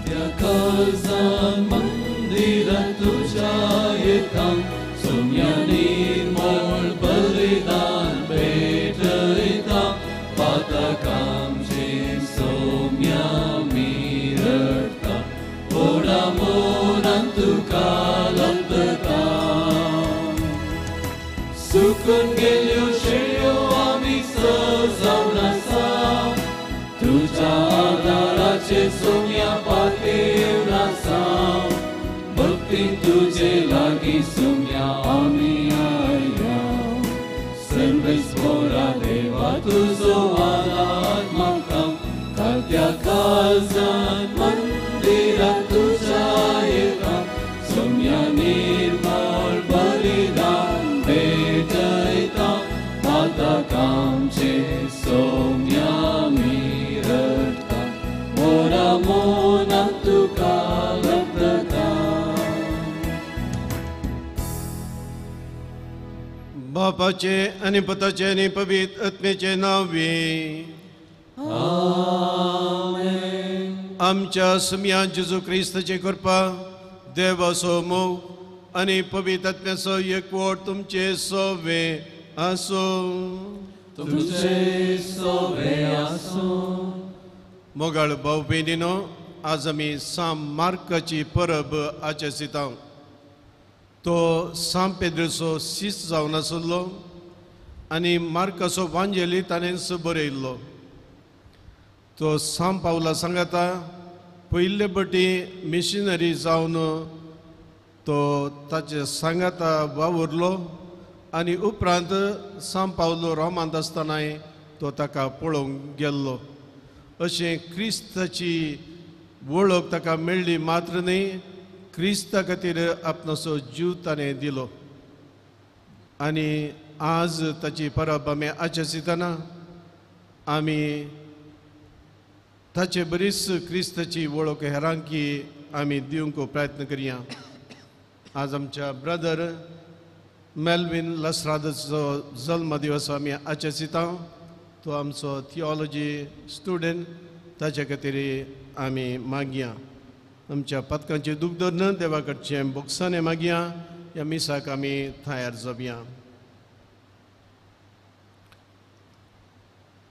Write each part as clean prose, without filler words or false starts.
कालत्या काळजान मंदिरात तुज्या येता सोम्या निर्मळ बलिदान भेटयता पातकांचे सोम्या मिरडता व्हडा मोनान तुका लभता सुकून गेल्यो शेळ्यो आमी सजावन आसा तुज्या आदाराचे सोम्या पातेवन आसा भक्तीन तुजे लागीं सोम्या आमी आयल्या सर्वेस्पोरा देवा तुजो आदार म्हाका कालत्या काळजान मंदिरात तुज्या येता सोम्या निर्मळ बलिदान भेटयता पातकांचे सोम्या मिरडता मोरा मोनान तुका लभता. बापाचे आनी पुताचे आनी पवित्र आत्म्याचे नांवे आमेन. आमच्या सुम्या जेजू क्रिस्ताची कृपा, देवाचो मोग आनी पवित्र आत्म्याचो एकवट तुमचे सोवे आसूं. तुमचे सोवे आसूं. मोगाळ भाव भयणीनो, आज आमी सांत मार्काची परब आचरिता. तो सांत पेद्रूचो शिस्त जावन आसलो आनी मार्काचो वांजेली ताणेंच बरयल्लो. तो सांत पावला सांगाता पयले पटी मिशनरी जावन तो ताचे सांगाता वावुरलो आनी उपरांत सांत पावलो रोमांत आसतनाय तो ताका पळोवंक गेल्लो. अशें क्रिस्ताची वळख ताका मेळ्ळी मात्र न्ही, क्रिस्ता खातीर आपणाचो जीव ताणें दिलो. आनी आज ताची परब आमी आचरितना आमी ताचे बरीच क्रिस्ताची वळख हेरांकी आमी दिवंक प्रयत्न करया. आज आमच्या ब्रदर मेल्विन लसरादाचो जल्म दिवस आमी आचरिता. तो आमचो थियोलॉजी स्टुडंट, ताचे खातीर आमी मागया. आमच्या पदकांचे दूख धरून देवा कडचें बोक्साने मागया. ह्या मिसाक आमी तयार जावया.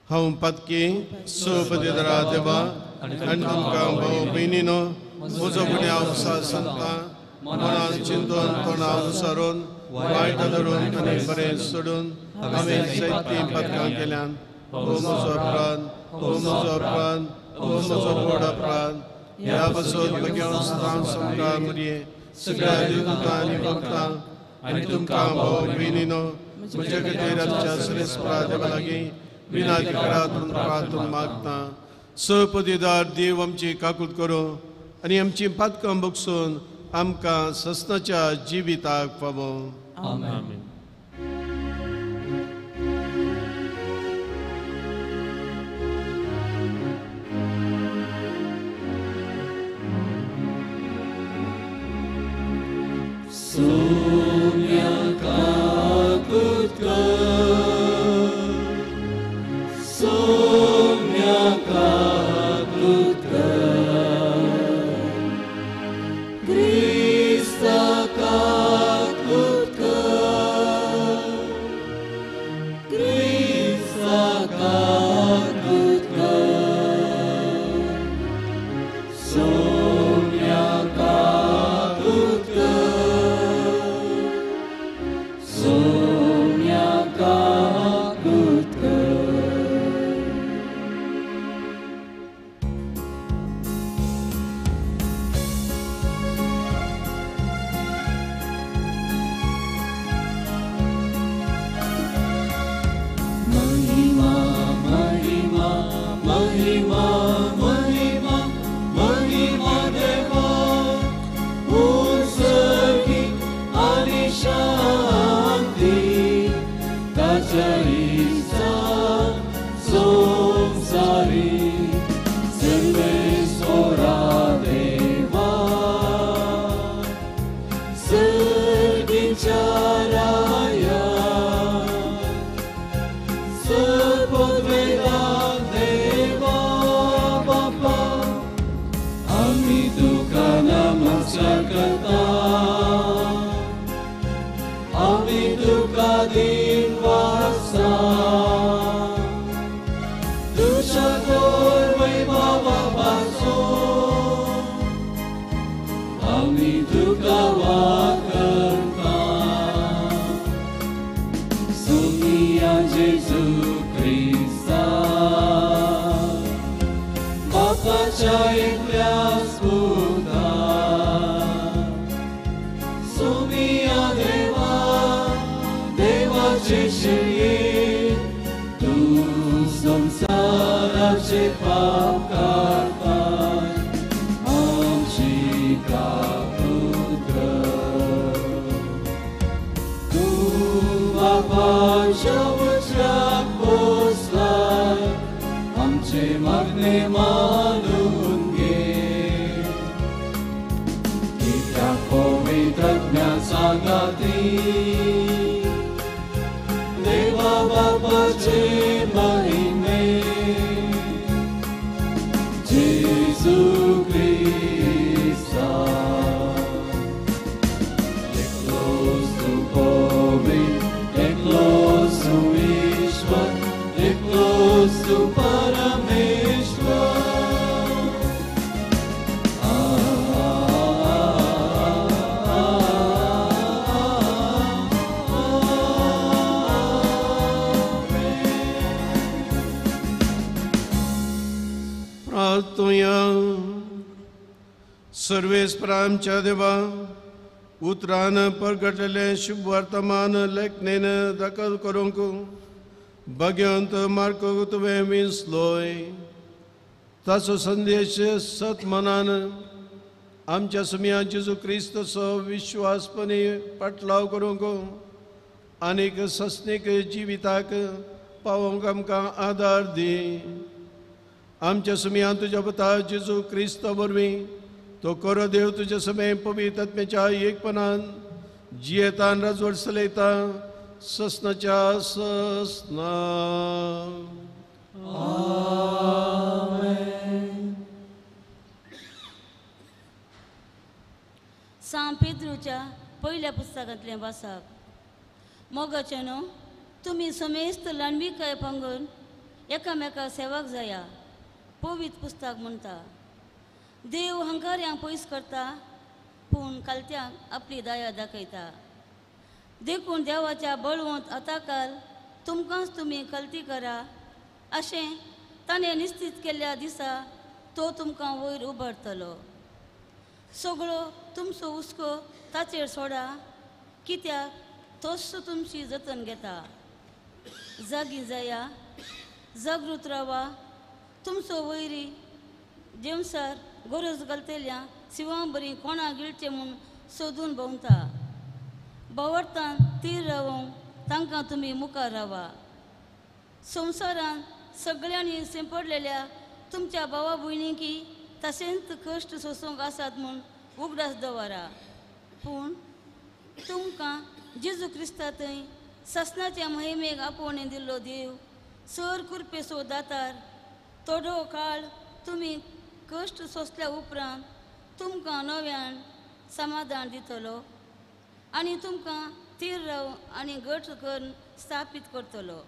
हांव पदकी सोपदेदरा देवा आनी तुमकां भाव भयणीनो म्हजो गुन्यांव सांगता मनान चिंतून तोंडान विसरून वायट धरून आनी बरें सोडून हांवें जायतीं पदकां केल्यान. हो म्हजो अपराध, हो म्हजो अपराध, हो म्हजो व्हड अपराध. ह्या पासून बगेवन सदां समकार मरये सगळ्या देवदूतां आनी भक्तां आनी तुमकां भाव भयणीनो म्हज्या खातीर आमच्या सरेस्परा देवा लागीं विनाती करात म्हूण प्रार्थना मागता. सपदेदार देव आमची काकूत करूं आनी आमची पातकां बगसून आमकां ससनाच्या जिविताक फावो. आमेन. सोम्या काकूत कर, सोम्या काकूत कर, क्रिस्ता काकूत कर, क्रिस्ता काकूत कर, सोम्या काकूत कर. बापाच्या एकल्याच पुता सोमिया देवा देवाचे शिरये तूं संवसाराचे पाप काडपाय आमची काकूत कर. तूं बापाच्या उजव्याक बसलाय आमचे मागणे मानून घे. कित्याक पवित्र आत्म्या सांगाती देवा बापाचे महिमे जेजू क्रिस्ता एकलोच तूं पवित्र एकलोच तूं ईश्वर एकलोच तूं परमेश्वर. प्रार्थुया. सर्वेस्परा आमच्या देवा उतरान परगटलेलें शुभ वर्तमान लेखणेन दाखल करूंक भाग्यवंत मार्क तुवें विंचलोय. ताचो संदेश सत मनान आमच्या सुमया जेजू क्रिस्तचो विश्वासपणी पाटलाव करूंक आनीक सस्नीक जिविताक पावोवंक आमकां आदार दी. आमच्या सुमया तुज्या पुता जेजू क्रिस्त वरवीं तो करो देव तुज्या समय पवित्र आत्म्याच्या एकपणान जियेतान राजवट चलयता ससनाच्या ससना. सांत पेद्रूच्या पयल्या पुस्तकांतलें वाचप. मोगाचें न्हू तुमी समेस्त ल्हानविकाय पंगून एकामेका सेवक जाया. पवित्र पुस्तक म्हणटा देव हंकाऱ्यांक पयस करता पूण कालत्यांक आपली दया दाखयता. देखून देवाच्या बळवंत आताकाल तुमकांच तुमी कलती करा अशें ताणें निश्चीत केल्ल्या दिसा तो तुमकां वयर उबारतलो. सगळो तुमचो हुस्को ताचेर सोडा कित्याक तोच तुमची जतन घेता. जागी जाया, जागृत रावा. तुमचो वयरी जेवसार गरज घालतल्या शिंवा बरी कोणा गिळचें म्हूण सोदून भोंवता. भोंवतान तीर रावोंक तांकां तुमी मुखार रावा. संवसारान सगळ्यांनी शिंपडलेल्या तुमच्या भावा भयणींकी तशेंच कश्ट सोसूंक आसात म्हूण उगडास दवरा. पूण तुमकां जेजू क्रिस्ता थंय सासणाच्या महिमेक आपोवणें दिल्लो देव सर कृपेचो दातार थोडो काळ तुमी कश्ट सोंसल्या उपरांत तुमकां नव्यान समाधान दितलो आनी तुमकां थीर राव आनी घट करून स्थापीत करतलो.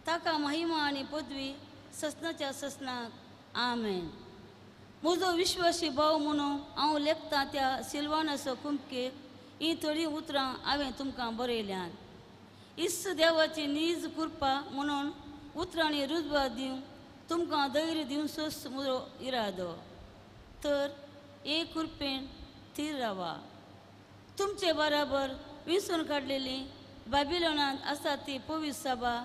ताका महिमा आनी पदवी ससनाच्या ससनाक. आमेन. म्हजो विश्वासी भाव म्हणून हांव लेखतां त्या सिल्वानाचो कुमकेक ही थोडीं उतरां हांवें तुमकां बरयल्यांत. इस्त देवाची नीज कृपा म्हणून उतरांनी रुजवा दिवंक तुमकां धैर्य दिवचोच म्हजो इरादो. तर एक कृपेन थीर रावा. तुमचे बराबर विंचून काडलेली बाबिलोनांत आसा ती पवित्र सभा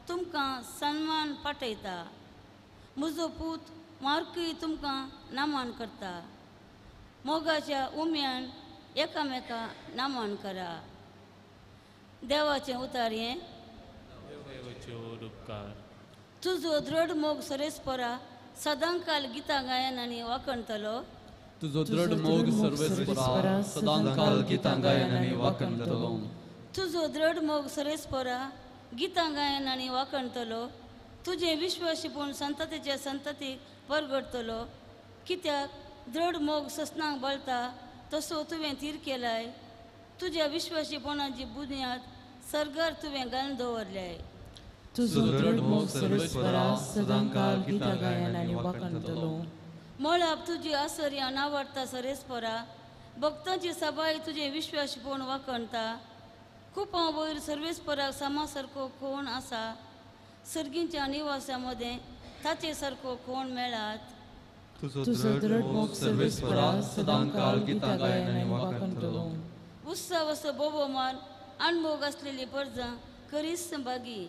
तुमकां सन्मान पाठयता. म्हजो पूत मार्कूय तुमकां नामान करता. मोगाच्या उम्यान एकामेका नामान करा. देवाचें उतार हें. तुजो दृढ मोग सरेस्परा सदांकाल गितां गायन आनी वाखणतलो. तुजो दृढ मोग सर्वेस्परा सदांकाल गितां गायन आनी वाखणतलो. तुजो दृढ मोग सरेस्परा गितां गायन आनी वाखणतलो. तुजें विश्वासीपूण संततीच्या संततीक परगडतलो. कित्याक दृढ मोग ससनाक बळता तसो तुवें थीर केलाय. तुज्या विश्वासीपणाची बुन्याद सर्गार तुवें घालून दवरल्याय. तुजो दृढ मोग सर्वेस्परा सदांकाल गितां गायन आनी वाखणतलो. मळाब तुजी आसर्या नावडता सरेस्परा भक्तांची सबाय तुजें विश्वासीपण वाखणता. कुपां वयर सर्वेस्पराक समा सारको कोण आसा? सर्गींच्या निवासा मदें ताचे सारको कोण मेळात? तुजो दृढ मोग सर्वेस्परा सदांकाळ गीतां गायन आनी वाखाणतलो. उत्सव असो बोबोमान अनमोग असलेली परजा करीस भागी.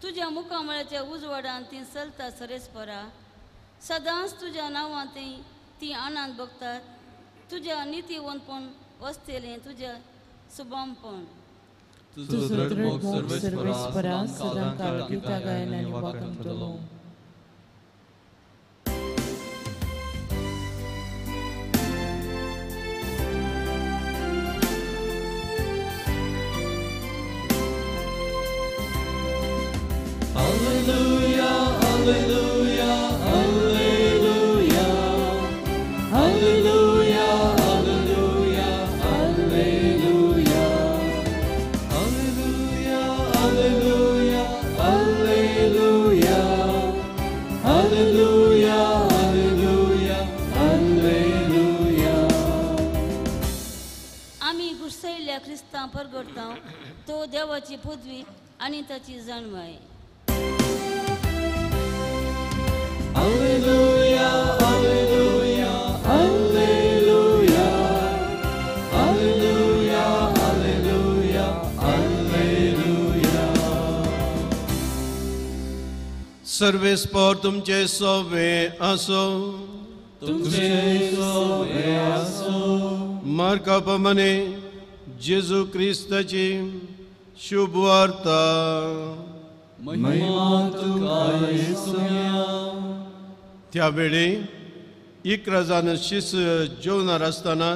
तुज्या मुखामळाच्या उजवाडान ती चलता सरेस्परा. सदांच तुज्या नांवान ती आनंद बघतात. तुज्या नितीवंतपण वसतेलें तुज्या सुबामपण. तुजो दृढ मोग सर्वेस्परा सदांकाळ गीतां गायन आनी वाखाणतलो. Alleluia, alleluia, alleluia, alleluia, alleluia, alleluia, alleluia, alleluia, alleluia, alleluia, alleluia, alleluia. आमी घुसयल्ल्या क्रिस्तांव परगडता तो देवाची पदवी आनी ताची जाणवाय. Alleluia, alleluia, alleluia, alleluia, alleluia, alleluia. सर्वेस्पर तुमचे सोवे आसो. तुमचे सोवे आसो. मार्का प्रमाणे जेजू क्रिस्ताची शुभ वार्ता. महिमा तुका येसुया. त्या वेळी 11 जाण शिस जेवणार आसतना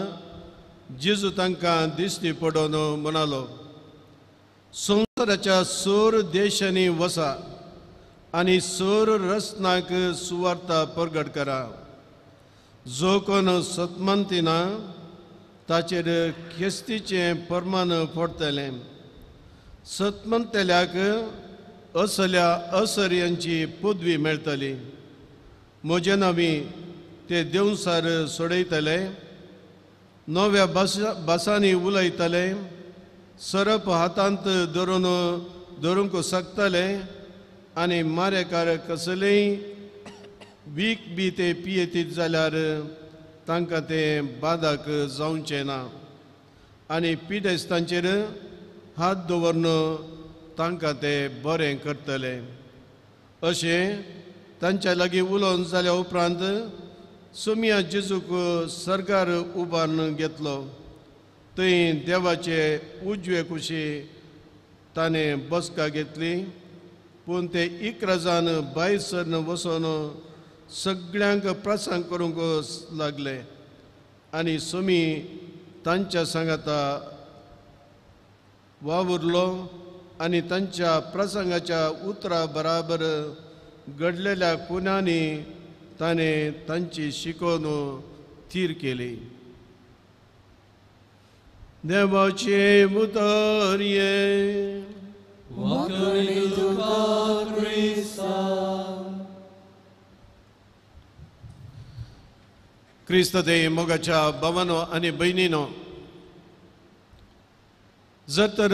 जेजू तांकां दिश्टी पडोवन म्हणालो, संवसाराच्या सोर देशांनी वसा आनी सोर रचनाक सुवार्ता परगट करा. जो कोण सतमंतीना ताचेर खेस्तीचें परमान पडटलें. सतमंतल्याक असल्या असर्यांची पदवी मेळटली. म्हजे नांवी ते देवसार सोडयतले, नव्या भासांनी उलयतले, सरप हातांत धरून धरूंक शकतले आनी मारेकार कसलेय वीख बी ते पियेतीत जाल्यार तांकां तें बादाक जावचें ना आनी पिडेस्तांचेर हात दवरून तांकां ते बरें करतले. अशें तांच्या लागीं उलोवन जाल्या उपरांत सोमिया जेजूक सरकार उबारून घेतलो. थंय देवाचे उजवे कुशी ताणें बसका घेतली. पूण ते 11 जाण भायर सरन वचून सगळ्यांक प्रसंग करूंक लागले आनी सोमी तांच्या सांगाता वावुरलो आनी तांच्या प्रसंगाच्या उतरा बराबर घडलेल्या खुनांनी ताणें तांची शिकोवन थीर केली. देवाचे उतर ये. क्रिस्त दे मोगाच्या भावानो आनी भयणीनो, जर तर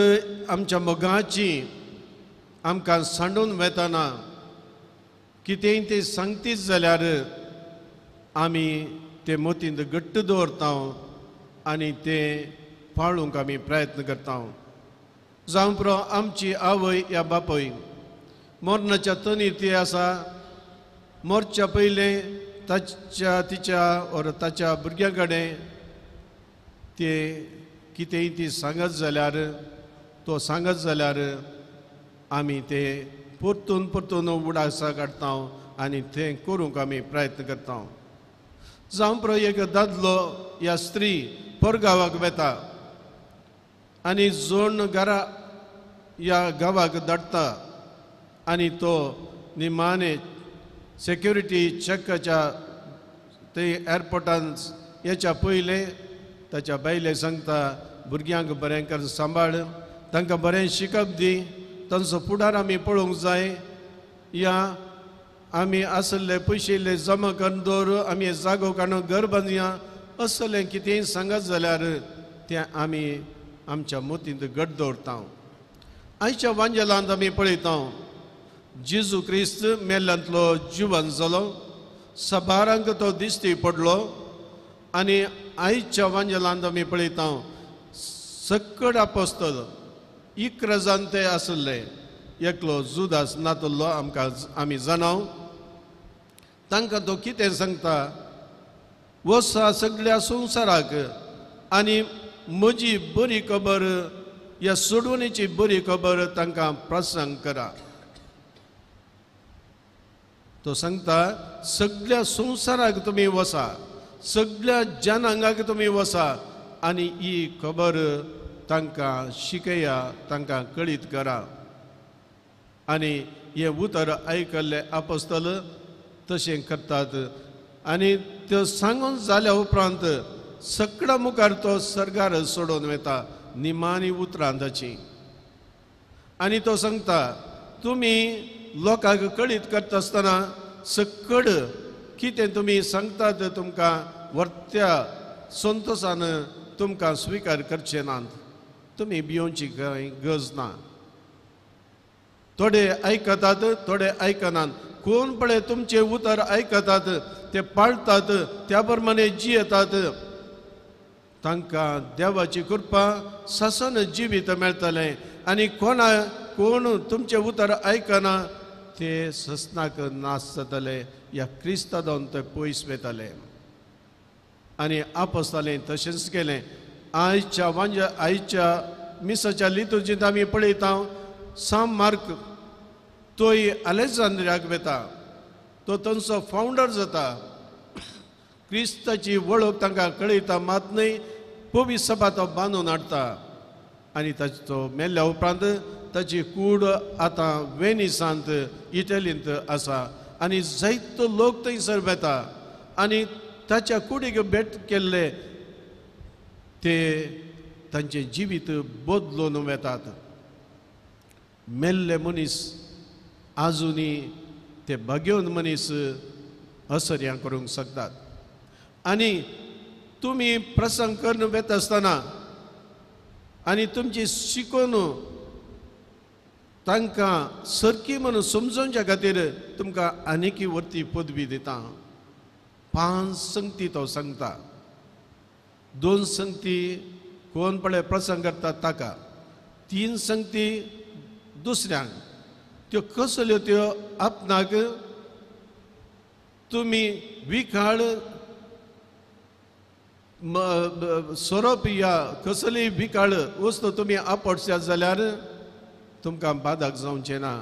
आमच्या मोगाची आमकां सांडून वेतना कितेंय तें सांगतीच जाल्यार आमी ते मोतींत घट्ट दवरता आनी तें पाळूंक आमी प्रयत्न करता. जावं पुरो आमची आवय या बापूय मरणाच्या तनीर ती आसा, मरच्या पयलें ताच्या तिच्या ओर ताच्या भुरग्यां कडेन ते कितेंय ती सांगत जाल्यार तो सांगत जाल्यार आमी ते परतून परतून उडासा काडटा आनी तें करूंक आमी प्रयत्न करता. जावं पुरो एक दादलो या स्त्री परगांवाक वेता आनी जोण घरा ह्या गांवाक धाडटा आनी तो निमाणे सेक्युरिटी चॅकाच्या ते एअरपोर्टान येच्या पयलें ताच्या बायले सांगता, भुरग्यांक बरें करून सांबाळ, तांकां बरें शिकप दी, तांचो फुडार आमी पळोवंक जाय, या आमी आसले पयशे इल्ले जमा करून दवर, आमी जागो काडून घर बांदया, असलें कितेंय सांगत जाल्यार तें आमी आमच्या मोतींत घट दवरता. आयच्या वांजेलांत आमी पळयता जेजू क्रिस्त मेल्ल्यांतलो जिवन जालो सबारांक तो दिश्टी पडलो. आनी आयच्या वांजेलांत आमी पळयता सकड आपोस्तल 11 जाण ते आसले. एकलो जुदास नातल्लो आमकां आमी जाणाव. तांकां तो कितें सांगता, वसा सगळ्या संवसाराक आनी म्हजी बरी खबर ह्या सोडवणेची बरी खबर तांकां प्रसंग करा. तो सांगता सगळ्या संवसाराक तुमी वसा, सगळ्या जनांगाक तुमी वसा आनी ही खबर तांकां शिकया, तांकां कळीत करा. आनी हें उतर आयकल्लें आपोस्तल तशें करतात. आनी त्यो सांगून जाल्या उपरांत सगळ्या मुखार तो सर्गार सोडून वता निमाणी उतरां ताची. आनी तो सांगता तुमी लोकांक कळीत करता आसतना सकड कितें तुमी सांगतात तुमकां वर्त्या संतोशान तुमकां स्विकार करचे नात, तुमी भियोवची कांय गरज ना. थोडे आयकतात, थोडे आयकनात. कोण पळय तुमचें उतर आयकतात, ते पाळटात, त्या प्रमाणे जियेतात, तांकां देवाची कृपा सासन जिवीत मेळटलें. आनी कोणा कोण तुमचें उतर आयकना ते ससनाक नाश जातले, ह्या क्रिस्ता जावन ते पयस वयतले. आनी आपोस्तालें तशेंच केलें. आयच्या वांज्या आयच्या मिसाच्या लितुर्जींत आमी पळयता साम मार्क तोय अलेक्झांद्रियाक वता, तो तांचो फावंडर जाता. क्रिस्ताची वळख तांकां कळयता मात न्हय, पवी सभा तो बांदून हाडटा. आनी ताचो मेल्ल्या उपरांत ताची कूड आतां वेनिसांत इटलींत आसा. आनी जायतो लोक थंयसर वता आनी ताच्या कुडीक भेट केल्ले ते तांचें जिवीत बदलून वतात. मेल्ले मनीस आजुनी ते भाग्यवन मनीस असर्यां करूंक शकतात. आनी तुमी प्रसंग करून वता आसतना आनी तुमची शिकोवन तांकां सरकी म्हणून समजोवच्या खातीर तुमकां आनीकी वरती पदवी दिता. 5 संगती तो सांगता. 2 संगती कोण पळय प्रसंग करता ताका, 3 संगती दुसऱ्यांक. त्यो कसल्यो त्यो आपणाक तुमी विखाळ सोरोप या कसलीय विखाळ वस्तू तुमी आपडशात जाल्यार तुमकां बादक जावचें ना.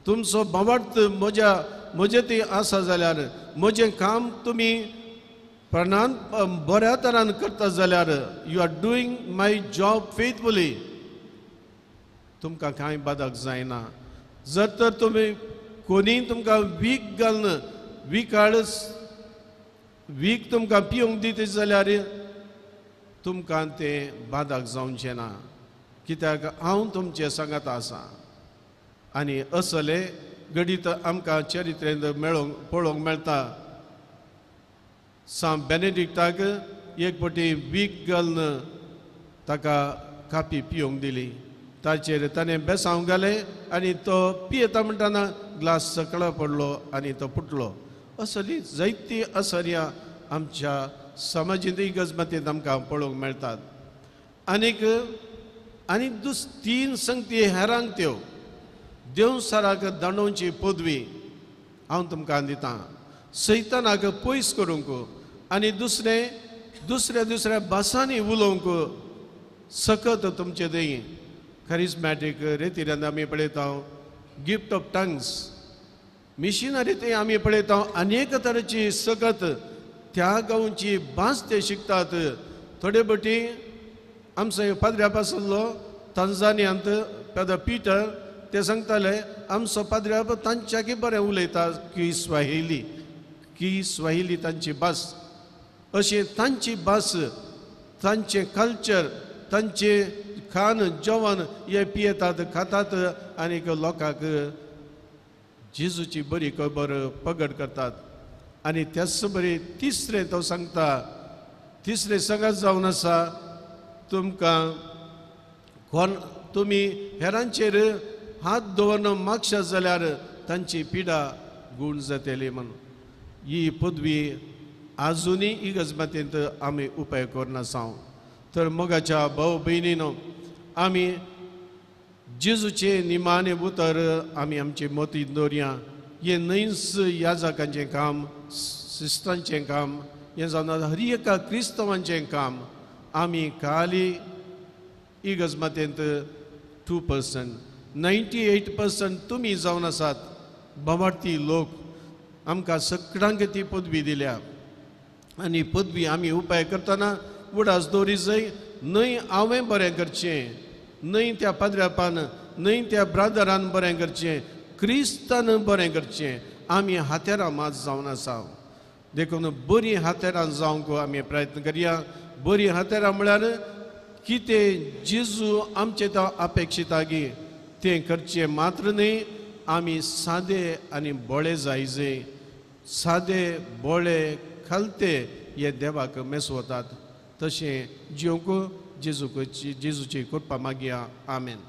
तुमचो भावार्थ म्हज्या म्हजें ती आसा जाल्यार म्हजें काम तुमी प्रणान बऱ्या तरान करता जाल्यार you are doing my job faithfully, तुमकां कांय बादक जायना. जर तर तुमी कोणीय तुमकां वीख घालून विखाळ वीख तुमकां पिवंक दित जाल्यार तुमकां तें बादक जावचें ना, कित्याक हांव तुमचें सांगात आसा. आनी असलें घडीत आमकां चरित्रेंत मेळोवंक पळोवंक मेळटा. सांत बेनेडिक्टाक एक फावटी वीख घालून ताका कापी पिवंक दिली. ताचेर ताणें बेसांव घालें आनी तो पियेता म्हणटना ग्लास सकला पडलो आनी तो फुटलो. असली जायती असर्या आमच्या समाजींत इगर्जमतींत आमकां पळोवंक मेळटात. आनीक आनी 3 संगती हेरांक त्यो देवसाराक दांडोवची पदवी हांव तुमकां दितां, सैतानाक पयस करूंक आनी दुसरें दुसऱ्या दुसऱ्या भासांनी उलोवंक सकत तुमचे दई. करिज्मॅटीक रेतिरान आमी पळयता गिफ्ट ऑफ टंग्स, मिशनरी ते आमी पळयता अनेक तरेची सकत त्या गांवची भास ते शिकतात. थोडे बटी आमचो पाद्र्याप आसलो तांजानियांत पेदो पिटर, ते सांगताले आमचो पाद्र्याप तांच्याकी बरें उलयता की स्वाहिली, की स्वाहिली तांची भास. अशें तांची भास, तांचें कल्चर, तांचें खाण जेवण हे पियेतात खातात आनी लोकांक जेजूची बरी खबर पगड करतात. आनी त्याच बरी तिसरें तो सांगता, तिसरें सगळें जावन आसा तुमकां कोण तुमी हेरांचेर हात दवरून मागशात जाल्यार तांची पिडा गूण जातली म्हणून. ही पदवी आजुनूय इगर्जमातेंत आमी उपाय करनासांव. तर मोगाच्या भाव भयणीनो आमी जेजूचें निमाणें उतर आमी आमचे मतींत दवरया. हें न्हयच याजकांचें काम, सिस्टरांचें काम, हें जावन हर एका क्रिस्तांवांचें काम. आमी खाली इगर्जमातेंत 2%, 98% तुमी जावन आसात बाबार्थी लोक. आमकां सगळ्यांक ती पदवी दिल्या आनी पदवी आमी उपाय करतना उडास दवरी जाय न्हय हांवें बरें करचें, न्हय त्या पाद्र्यापान, न्हय त्या ब्रादरान बरें करचें, क्रिस्तान बरें करचें. आमी हातेरां मात जावन आसा. देखून बरीं हातेरां जावंक आमी प्रयत्न करया. बरीं हातेरां म्हळ्यार कितें जेजू आमचें तो अपेक्षिता गी तें करचें मात्र न्हय, आमी सादे आनी बोळे जायजे. सादे बोळे खालते हे देवाक मेसवतात तशें जिवंक जेजूक जेजूची कृपा मागया. आमेन.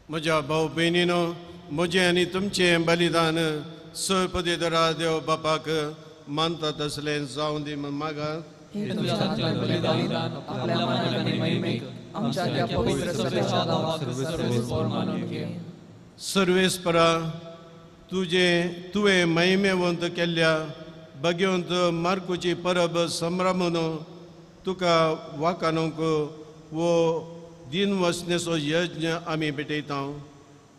म्हज्या भाव भयणीनो, म्हजें आनी तुमचें बलिदान सरपदेदरा देव बापाक मानता तसलें जावं दी म्हूण मागात. सर्वेस्परा तुजें तुवें महिमेवंत केल्ल्या भगवंत मार्कुची परब संभ्रमून तुका वाकानूंक वो दिन वसनेचो यज्ञ आमी भेटयता.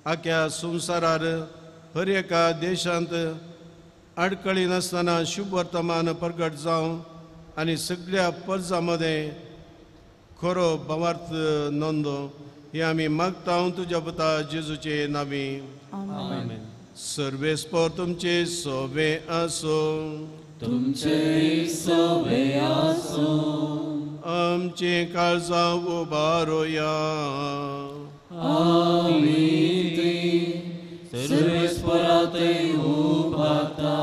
आख्या संवसारार हर एका देशांत आडखळी नासतना शुभ वर्तमान प्रगट जावं आनी सगळ्या परजां मदें खरो भावार्थ नोंदो हे आमी मागता तुज्या पुता जेजूचे नांवी. सर्वेस्पर तुमचे सोवे आसूं. तुमचे सोवे आसूं. आमचे काळजां उबारोया. आमी सर्वेस्परातय उबारता.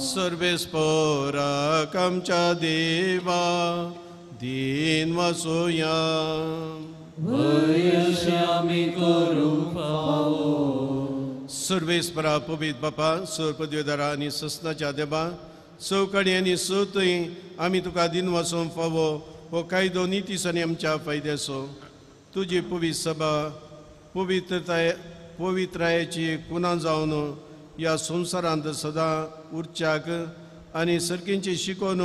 सर्वेस्पराक आमच्या देवा दीन वसोया. वयशे आमी करूंक फावो. सर्वेस्परा पवित्र बापा, सर्पद्योदारा आनी ससनाच्या देवा, चौकडी आनी सोतय आमी तुका दिन वचोंक फावो हो कायदो नितीस आनी आमच्या फायद्याचो. तुजी पवित्र सभा पवित्रताय पवित्रायेची कुना जावन ह्या संवसारांत सदां उरच्याक आनी सर्कींची शिकोवन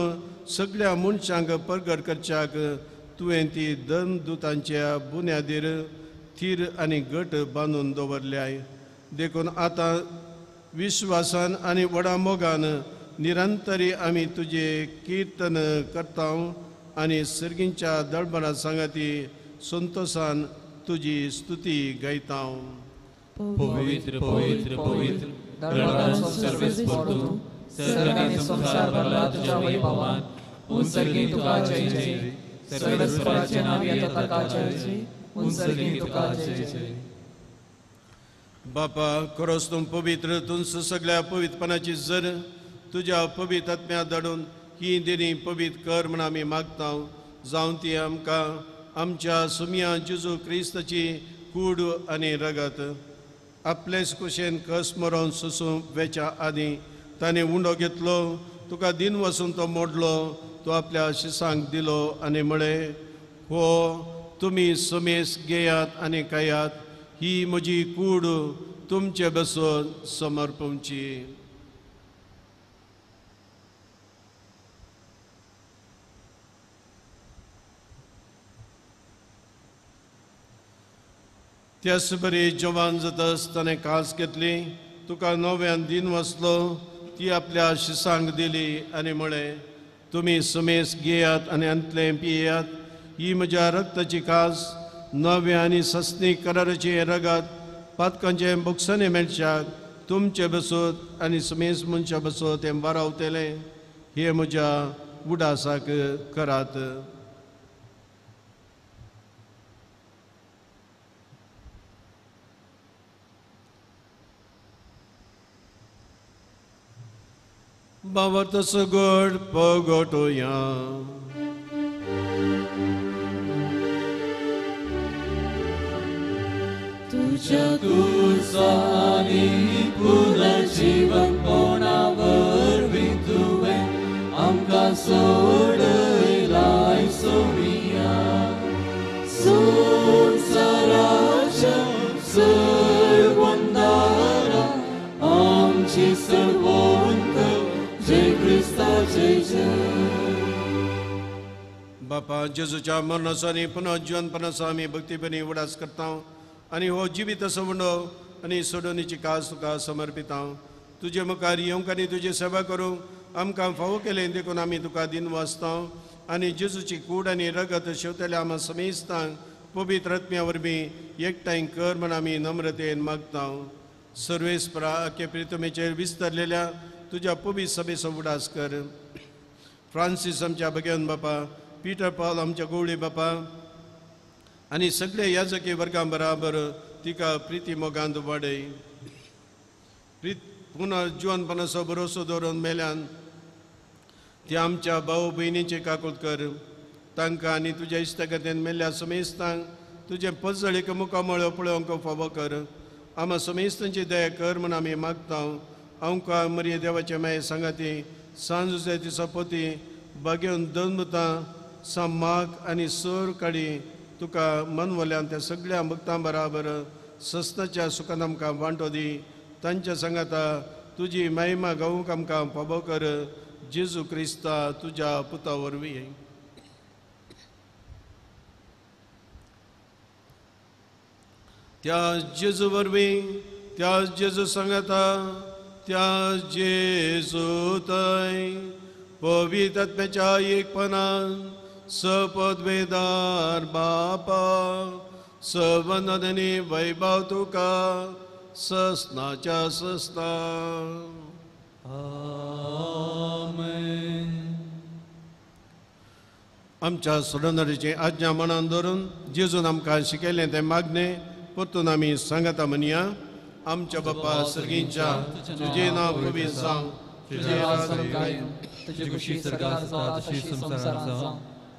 सगळ्या मनशांक परगट करच्याक तुवें ती दनदुतांच्या बुन्यादीर थीर आनी घट बांदून दवरल्याय. देखून आतां विश्वासान आनी व्हडा मोगान निरंतरी आमी तुजें किर्तन करता आनी सर्गींच्या दळबणा सांगाती संतोशान तुजी स्तुती गायता. पवित्र पवित्र पवित्र दरबारांचो सर्वेस्पर तूं, सर्ग आनी संवसार भरला तुज्या वैभवान. उंचर्गी तुका जय जय, सर्वेस्पराचें नांव येता ताका जय जय, उंचर्गी तुका जय जय. बापा खरोच तूं पवित्र, तूं सगळ्या पवित्रपणाची जर तुज्या पवित्र आत्म्या धाडून ही देणी पवित्र कर म्हण आमी मागता. जावन ती आमकां आमच्या सुमया जेजू क्रिस्ताची कूड आनी रगत आपलेच कुशेन कस मरोन सोसूं वेच्या आदीं ताणें उंडो घेतलो, तुका दिन वसून तो मोडलो, तो आपल्या शिसांक दिलो आनी म्हळें, हो तुमी समेस घेयात आनी खायात, ही म्हजी कूड तुमचे बसून समर्पणची. त्याच बरी जवान जातस ताणें कास घेतली, तुका नव्यान दिन वसलो, ती आपल्या शिसांक दिली आनी म्हळें, तुमी समेस घेयात आनी अंतलें पियेयात, ही म्हज्या रक्ताची कास नव्या आनी सस्नी कराराचें रगत पातकांचें बोगसणें मेळच्याक तुमचे बसत आनी समेस मनशा बसत हें बारावतलें, हें म्हज्या उडासाक करात. बाबा तसो गोड पगोटोया. तुझ्या कुर्सानी पुनर्जीवनपणा वरवीं तुवें आमकां सोडयलाय सोमिया. संवसाराच्या सर्वंदारा आमची सर्वोंत जय क्रिस्ता जय जय. बापा जेजूच्या मरणाचो आनी पुनर्जीवनपणाचो आमी भक्तीपणी उडास करता आनी हो जिवीत असो उंडो आनी सोडोवणेची कास तुका समर्पिता. तुजे मुखार येवंक आनी तुजी सेवा करूंक आमकां फावो केलें देखून आमी तुका दिन वाचता आनी जेजूची कूड आनी रगत शेवतल्या आमा समेस्तांक पवित्र आत्म्या वरवीं एकठांय कर म्हण आमी नम्रतेन मागता. सर्वेस्परा आख्खे प्रितमेचेर विस्तारलेल्या तुज्या पवित्र सभेचो उडास कर. फ्रांसीस आमच्या भगेवन बापा, पीटर पावल आमच्या गवळी बापा आनी सगळे याजकी वर्गां बराबर तिका प्रिती मोगांत वाडय. प्रीत पुनर्जीवनपणाचो भरोसो दवरून मेल्यान ती आमच्या भाव भयणीचे काकूत कर. तांकां आनी तुज्या इश्टागतीन मेल्ल्या समेस्तांक तुजें पजळीक मुखामळ पळोवंक फावो कर. आमा समेस्तांची दया कर म्हूण आमी मागता. आमकां मरिये देवाचे माये सांगाती सांज ती सपोती बागेवन दोन सामाक आनी सोर काडी तुका मनवल्यान त्या सगळ्या भक्तां बराबर सस्नाच्या सुखान आमकां वांटो दी. तांच्या सांगाता तुजी महिमा गावूंक आमकां फावो कर. जेजू क्रिस्ता तुज्या पुता वरवीं. त्या जेजू वरवीं, त्या जेजू सांगाता, त्या जेजू थंय पवित्र आत्म्याच्या एकपणान सपदवेदार बापा सवंदनी वैभव तुका सस्नाच्या सस्ना. आमेन. आमच्या सोडणारीची आज्ञा मनान धरून जेजून आमकां शिकयलें तें मागणें परतून आमी सांगता म्हणया. आमच्या बापा सर्गींच्या, तुजें नांव पवित्र जावं, तुजें राज्य तुजी खुशी स्वर्गांत जाता तशी संवसारांत जावं.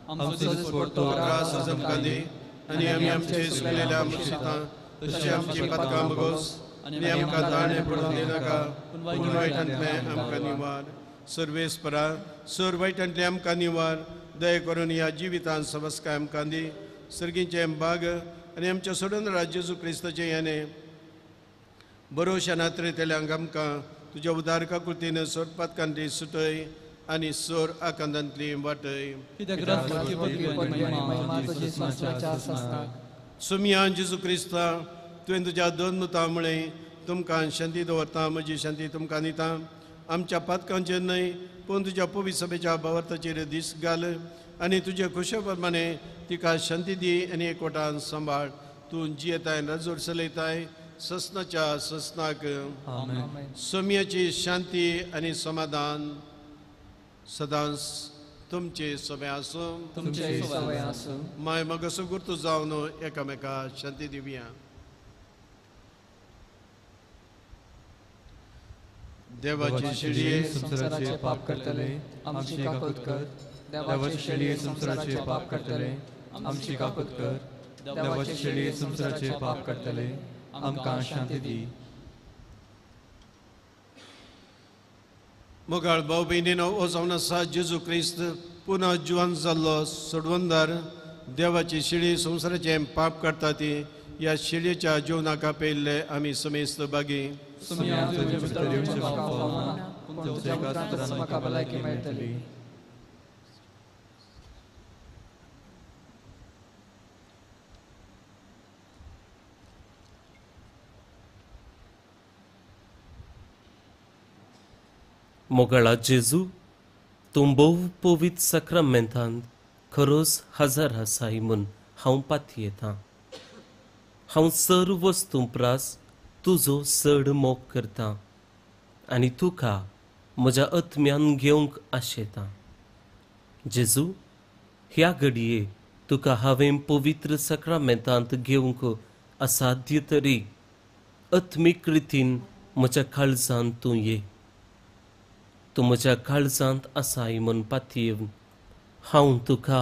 आमचो दिसपट्टो ग्रास आज आमकां दी आनी आमी आमचे चुकलेल्या मुशितां तशें आमची पातकां भोगोस आनी आमकां ताणें पडून दिनाका, पूण वायटांतलें आमकां निवार. सर्वेस्परा सर वायटांतलें आमकां निवार. दया करून ह्या जिवितांत समस्काय आमकां दी. सर्गीचें बाग आनी आमच्या सोडून जेजू क्रिस्ताचें याने बरोवश्या नात्रेतल्यांक आमकां तुज्या उदार काकुळतीन सोर पातकांतली सुटय आनी सोर आकांतांतली वाटय. सुमया जेजू क्रिस्ता, तुवें तुज्या दोन मुतां म्हळें, तुमकां शांती दवरता, म्हजी शांती तुमकां दिता. आमच्या पातकांचेर न्हय पूण तुज्या पवित्र सभेच्या भावार्थाचेर दीस घाल आनी तुजे खुशे प्रमाणे तिका शांती दी आनी एकवटान सांबाळ. तूं जियेताय नजर चलयताय ससनाच्या ससनाक. सोम्याची शांती आनी समाधान सदांच तुमचे सगळे आसूं. तुमचे सवय आसूं. माय मगसो गुर्तू जावन एकामेका शांती दिवया. देवाची शेळये संवसाराचे पाप करतले आमची काकूत कर. देवाची शेळये संवसाराचे पाप करतले आमची काकूत कर. देवाची शेळये संवसाराचे पाप करतले आमकां शांती दी. मोगाळ भाव भयणीनो, हो जावन आसा जेजू क्रिस्त पुनः जिवन जाल्लो सोडवंदार. देवाची शेळी संवसाराचें पाप काडटा ती ह्या शेळयेच्या जेवणाक आपयल्ले आमी समेस्त बागी. मोगाळा जेजू, तूं भोव पवित्र साक्रामेंतांत खरोच हजर आसाय म्हूण हांव पातयेतां. हांव सर्व वस्तूं प्रास तुजो चड मोग करतां आनी तुका म्हज्या आत्म्यान घेवंक आशेतां. जेजू, ह्या घडये तुका हांवें पवित्र साक्रामेंतांत घेवंक असाध्य तरी आत्मीक रितीन म्हज्या काळजांत तूं ये. तूं म्हज्या काळजांत आसाय म्हूण पातयेवन हांव तुका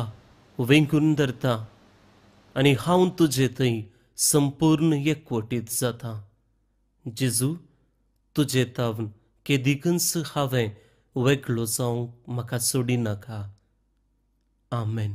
वेंगून धरतां आनी हांव तुजे थंय संपूर्ण एकवटीत जाता. जेजू, तुजे तावन केदिकूच हांवें वेगळो जावंक म्हाका सोडिनाका. आमेन.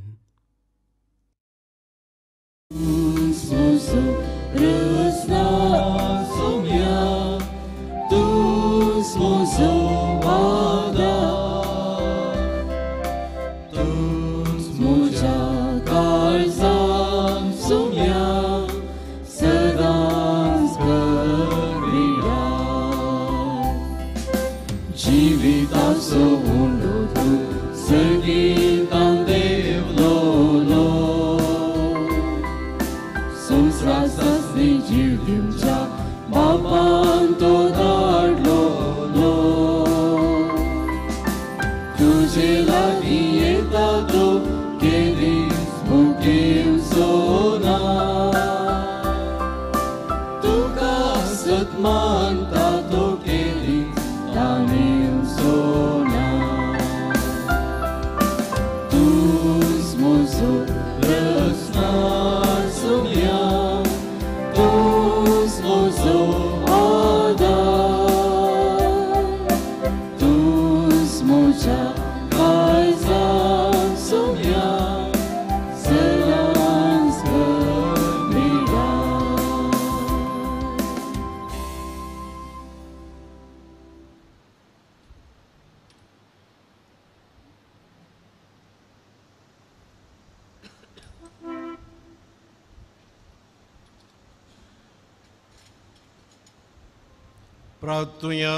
प्रार्थुया.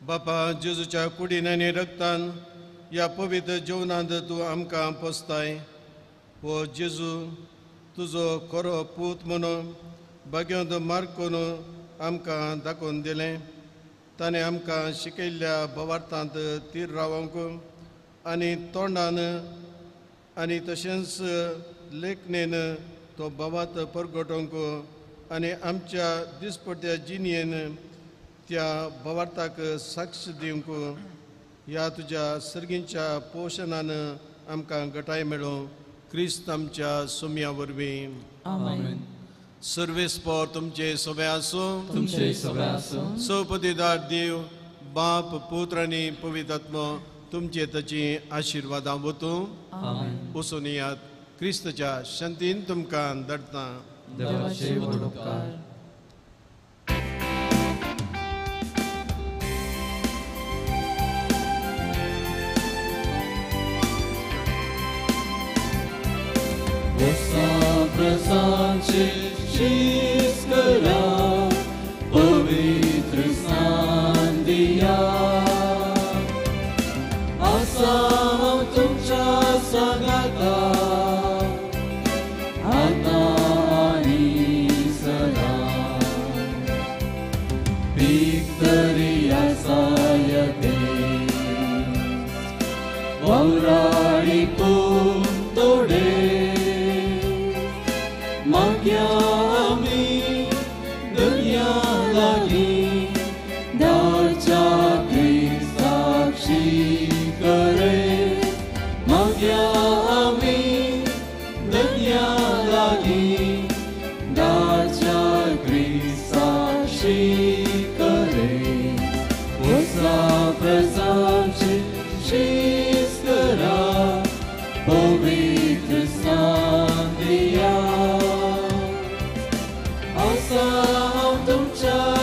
बापा, जेजूच्या कुडीन आनी रक्तान ह्या पवित्र जेवणांत तूं आमकां पोसताय. हो जेजू तुजो खरो पूत म्हणून भाग्यवंत मार्ग करून आमकां दाखोवन दिलें. ताणें आमकां शिकयल्ल्या भवार्थांत तीर रावंक आनी तोंडान आनी तशेंच लेखणेन तो भावार्थ परगटोवंक आनी आमच्या दिसपट्ट्या जिणेन त्या भावार्थाक साक्ष दिवंक ह्या तुज्या सर्गींच्या पोशणान आमकां गटाय मेळूं. क्रिस्त आमच्या सोम्या वरवीं. आमेन. सर्वेस्पर तुमचे सगळे आसूं. तुमचे सगळे आसूं. सौपतीदार देव बाप पुत्र आनी पवित्र आत्मो तुमचे ताची आशिर्वादां वतूं. वचून येयात. क्रिस्तच्या शांतीन तुमकां धाडटा. देवाचे व्हड उपकार. प्रसांचे शीस करा पवित्र स्नान दिया. आसा हांव तुमच्या सांगाता आतां पीक तरी आसायते वावराडी पूण तोडे माग्या आमी दर्या लागीं दारच्या क्रिस्ताक्षी करे माग्या आमी दर्या लागीं दारच्या क्रिस्ताक्षी करे ओसा प्रजाची शीस करा पवित्र सांदिया आसा हांव तुमच्या